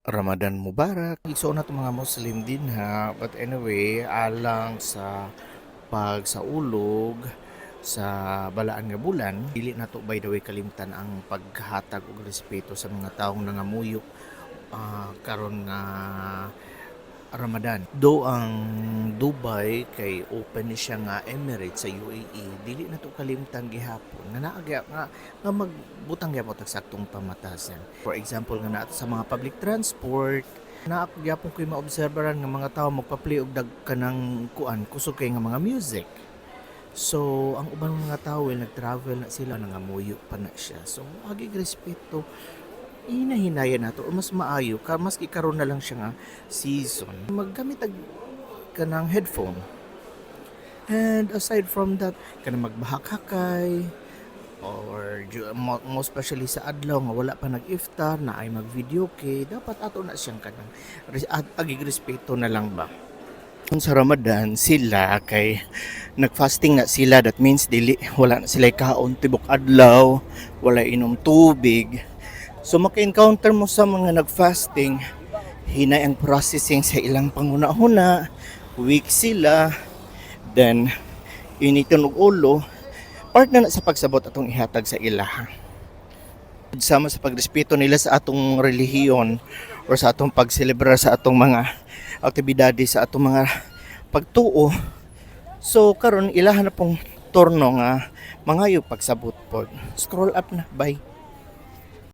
Ramadan Mubarak. Igsoon nato mga Muslim din ha. But anyway, alang sa pagsaulog sa balaan nga bulan, dili nato, by the way, kalimtan ang paghatag og respeto sa mga taong nangamuyo karon nga Ramadan. Do ang Dubai kay open ni siya nga emirate sa UAE, dili nato kalimtan gihapon nga naa nga, nga magbutang gyapon tag saktong pamatasan. For example, nga naa sa mga public transport, naa gyapon ko'y maobserbaran nga mga tao magpa-play og dag kanang kuan, kusog kay nga mga music. So, ang uban mga tao, well, nag-travel na sila, nangamuyo pa na siya. So, agig respeto, hinahinaya nato o mas maayo ka maski karon na lang siya nga season, maggamit og kanang headphone. And aside from that, kanang magbahak-hakay or most especially sa adlaw nga wala pa nag-iftar na ay mag-video kay dapat ato na siyang kanang agig respeto na lang ba. Kung sa Ramadan sila kay nagfasting na sila, that means dili, wala na sila kaon tibok adlaw, wala inom tubig. So maka-encounter mo sa mga nagfasting, hinay ang processing sa ilang panghuna-huna, weak sila, then initon og ulo, part na na sa pagsabot atong ihatag sa ilaha. Sama sa pagrespeto nila sa atong relihiyon or sa atong pagselebrar sa atong mga aktibidades, sa atong mga pagtuo. So karon ilahan na pong turno nga mangayo pagsabot pod. Scroll up na, bye.